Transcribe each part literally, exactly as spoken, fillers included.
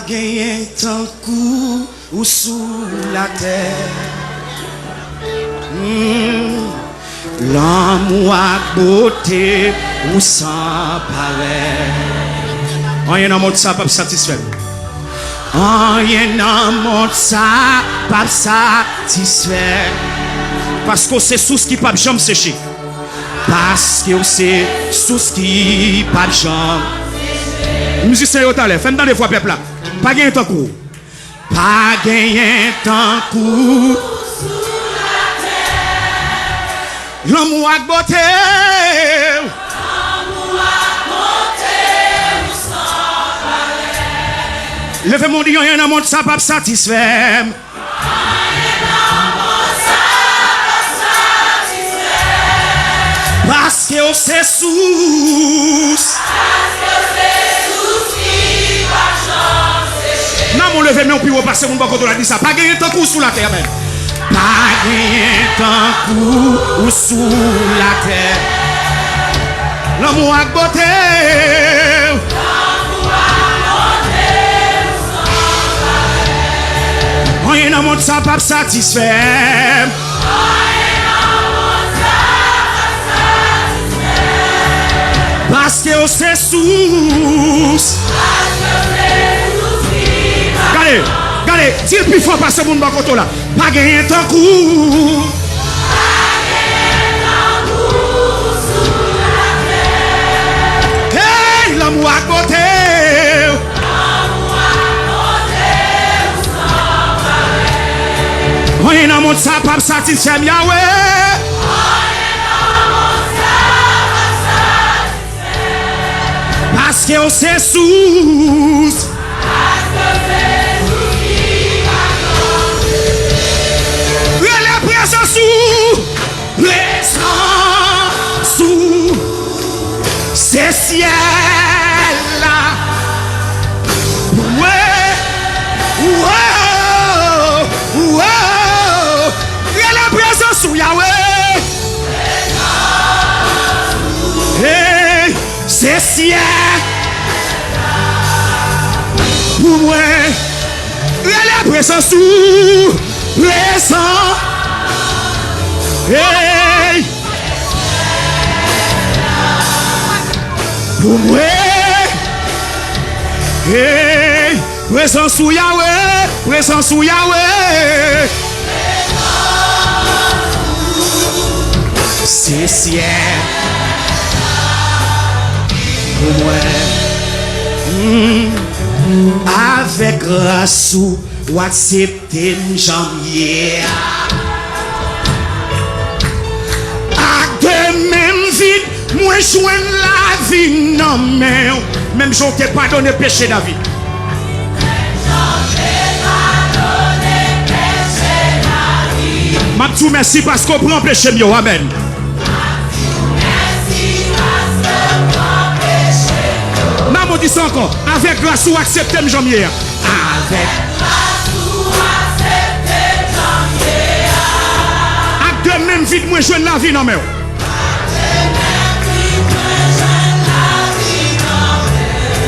Genyen tankou ou sou latè. Hmm. Lanmou ak bote ou san parèy. Anyen nan mond sa p ap satisfè m. Anyen nan mond sa p ap satisfè m. Paske w se sous ki p ap janm seche. Paske w se sous ki p ap janm. Mizisyen yo talè, fè m tande vwa pèp la. Pa genyen tankou w. Pa genyen tankou w. Lanmou ak bote w. Leve men w di anyen nan mond sa p ap satisfè m. Paske w se sous. Nan men w leve men w pi wo pase moun bò kote w la di sa. Pa genyen tankou w sou latè, amèn. Pa genyen tankou w sou latè. Lanmou ak bote w. Anyen nan mond sa p ap satisfè m. Paske w se sous. Gade, gade, di l pi fò pase moun bò kote w la. Pa genyen tankou w. Hey, lanmou ak bote w. Anyen nan mond sa p ap satisfè m, Yawe. Paske w se sous. Rele prezans ou. Prezans ou. Se syèl la. Mwen. Wowo, wowo. Rele prezans ou, Yawe. Hey, se syèl pou mwen. Rele prezans ou. Prezans. Hey. Pou mwen. Hey. Prezans ou, Yawe, prezans ou, Yawe. Se syèl pou mwen. Mm. Avèk gras ou, w aksepte m jan m ye a. Ak de men m vid, mwen jwenn lavi nan men w. Menm jan w te padone peche David. M ap di w mèsi paske w pran peche m yo. Amèn. Nan, m di sa ankò. Avèk gras ou aksepte m jan m ye a. Avèk gras ou aksepte m jan m ye a. Ak de men m vid mwen jwenn lavi nan men w.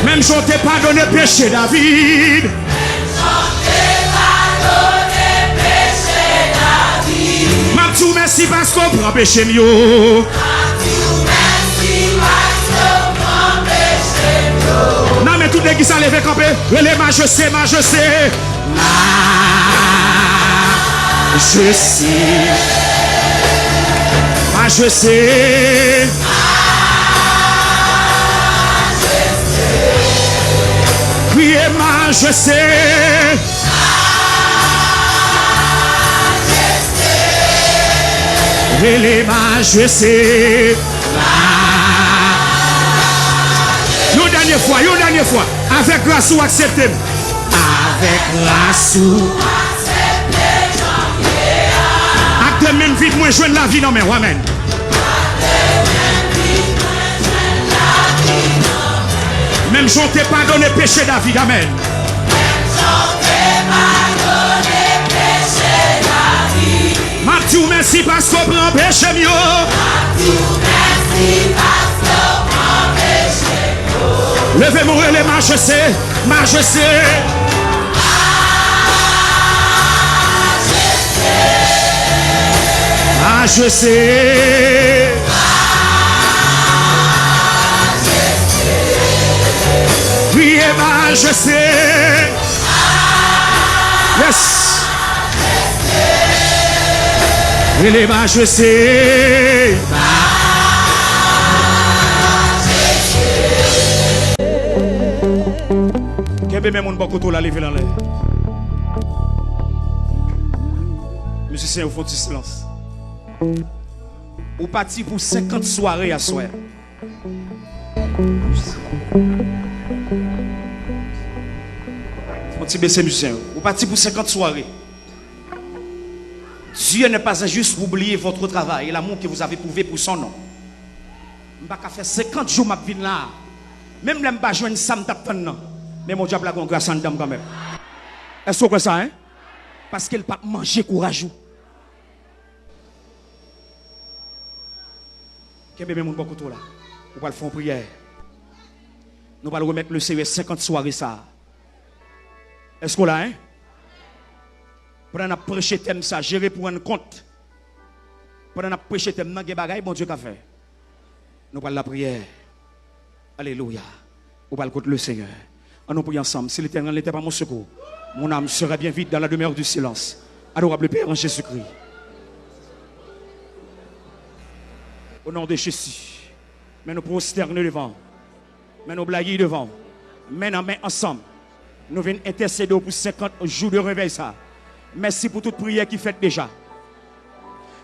Menm jan w te padone peche David. M ap di w mèsi paske w pran peche m yo. Nan men tout legliz sa leve kanpe, rele majeste, majeste. Majeste. Majeste. Kriye majeste. Rele majeste. Yon dènye fwa, yon dènye fwa. Avèk gras ou aksepte m. Avèk gras ou. Ak de men m vid mwen jwenn lavi nan men w. Amèn. Menm jan w te padone peche David. Amèn. M ap di w mèsi paske w pran peche m yo. M ap di w mèsi paske w pran peche m yo. Leve men w, rele majeste, majeste. Majeste. Kriye majeste. Yes. Rele majeste. Kenbe men moun bò kote w la, leve l anlè. Mizisyen yo, fè yon ti silans. Ou pati pou senkant sware aswè. Fè yon ti bese mizisyen yo. Ou pati pou senkant sware. Dieu n'est pas injuste pour oublier votre travail et l'amour que vous avez prouvé pour son nom. M pa ka fè senkant jou m ap vin la. Menm lè m pa jwenn sa m t ap tann nan. Men Bondye ap lage yon gras anndan m kanmenm. Èske w kwè sa, en? Paske l p ap manje kouraj ou. Kenbe men moun bò kote w la. Ou pral fè yon priyè. Nou pral remèt Lesenyè senkant sware sa a. Èske w la, en? Pandan n ap preche tèm sa, jere pou rann kont. Pandan n ap preche tèm nan, gen bagay Bondye ka fè. Nou pral lapriyè. Alelouya. Ou pral kot Lesenyè. Ann nou priye ansanm. Si l'Éternel n'était pas mon secours, mon âme serait bien vite dans la demeure du silence. Adorable Père en Jésus-Christ. Au nom de Jésus. Men nou pwostène devan w. Men nou blayi devan w. Men nan men ansanm. Nou vin entèsede w pou senkant jou de revèy sa. Mèsi pou tout priyè ki fèt deja.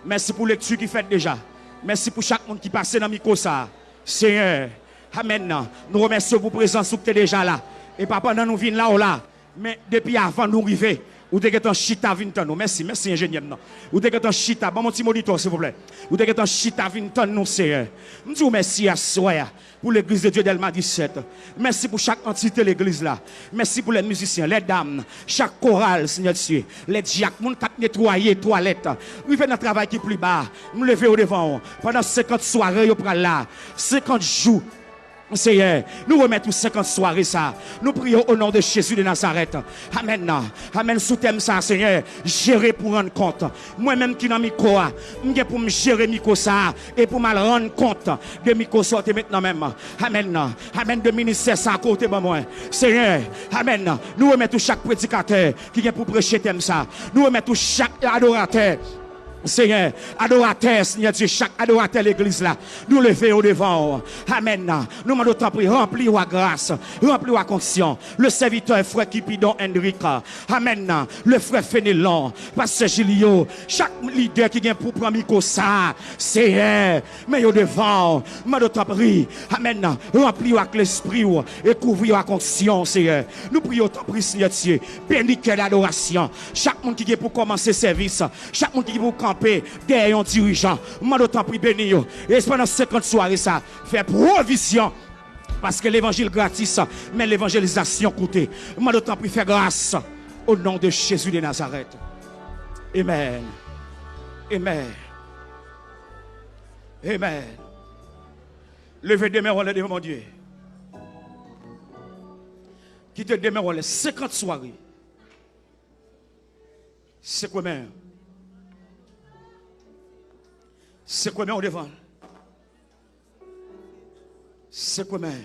Mèsi pou lekti ki fèt deja. Mèsi pou chak moun ki pase nan mikwo sa. Senyè, amèn. Nou remèsye w pou prezans ou ki te deja la. E pa pandan nou vin la w la. Men depi avan nou rive, ou te gentan chita vin tann nou. Mèsi, mèsi enjenyè m nan. Ou te gentan chita, ban m yon ti monitò, silvouplè. Ou te gentan chita vin tann nou, Senyè. M di w mèsi aswè a pou Legliz de Dye Dèlma disèt. Mèsi pou chak antite legliz la. Mèsi pou lè mizisyen, lè dam, chak koral, Senyè Dye, lè dyak, moun k ap netwaye twalèt. Rive nan travay ki pli ba, m leve yo devan w. Pandan senkant sware yo pral la, senkant jou, Senyè, nou remèt ou senkant sware sa. Nou priye o non de Jezi de Nazarèt. Amèn. Amèn. Sou tèm sa, Senyè, jere pou rann kont. Mwen menm ki nan mikwo a, m gen pou m jere mikwo sa e pou m al rann kont de mikwo sa w te met nan men m. Amèn. Amèn. De ministè sa ke w te ban mwen. Senyè, amèn. Nou remèt ou chak predikatè ki gen pou preche tèm sa. Nou remèt ou chak adoratè. Senyè, adoratè, Senyè Dye, chak adoratè legliz la, nou leve yo devan w. Amèn. Nou mande w tanpri, ranpli yo ak gras, ranpli yo ak onksyon. Le serviteur, frè Cupidon Hendrick. Amèn. Le frè Fenelon, pastè Julio, chak lidè ki gen pou pran mikwo sa, Senyè, men yo devan w. Mande w tanpri, amèn, ranpli yo ak lespri w e kouvri yo ak onksyon, Senyè. Nou priye w tanpri, Senyè Dye, beni kè dadorasyon. Chak moun ki gen pou kòmanse sèvis, chak moun ki gen pou kanpe dèyè yon dirijan, mande w tanpri beni yo. E pandan senkant sware sa, fè pwovizyon. Paske levanjil gratis, men levanjelizasyon koute. Mande w tanpri fè gras. O non de Jezi de Nazarèt. Amèn. Amèn. Amèn. Leve de men w anlè devan Bondye. Kite de men w anlè senkant sware. Sekwe men. Sekwe men w devan l. Sekwe men.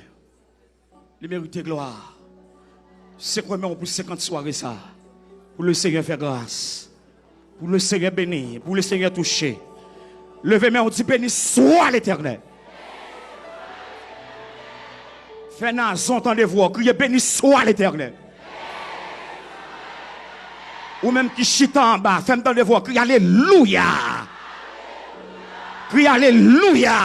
Li merite glwa. Sekwe men w pou senkant sware sa. Pou Lesenyè fè gras. Pou Lesenyè beni. Pou Lesenyè touche. Leve men w, di, beni swa Letènèl. Fè Nazon tande vwa w, kriye, beni swa Letènèl. Ou menm ki chita anba, fè m tande vwa w, kriye, alelouya. Kriye, alelouya.